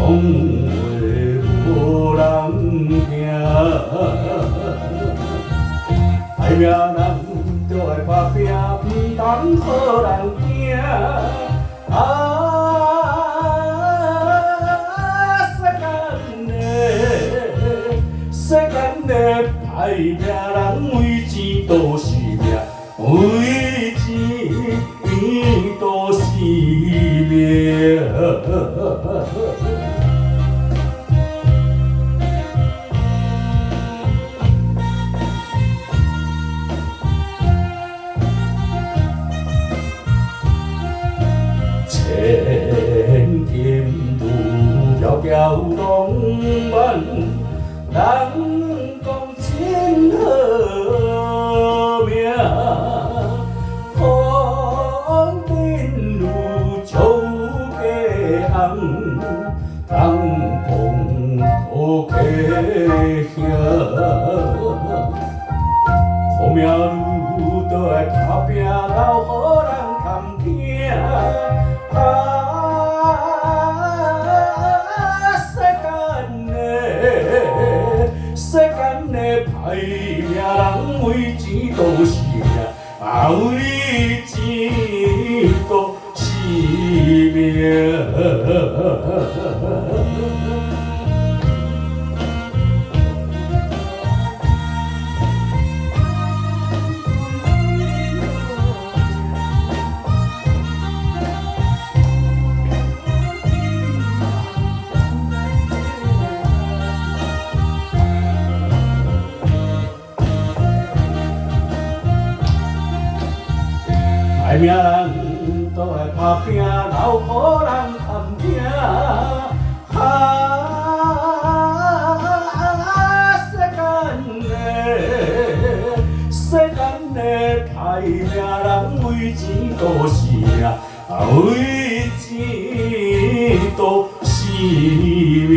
講話無人聽。歹命人著愛拍拼，毋通予人驚。啊，世間的，世間的歹命人，為錢賭性命，為錢賭性命。千金如遙遙浪漫，人講真好命。風塵如酒家紅，人講土家兄。苦命女著愛拍拼，留予人堪疼。啊，世間的，世間的歹命人，為錢賭性命，啊，為錢賭性命。歹命人都愛拍拼，留予人堪疼。啊，世間的，世間的歹命人，為錢賭性命，啊，為錢賭性命。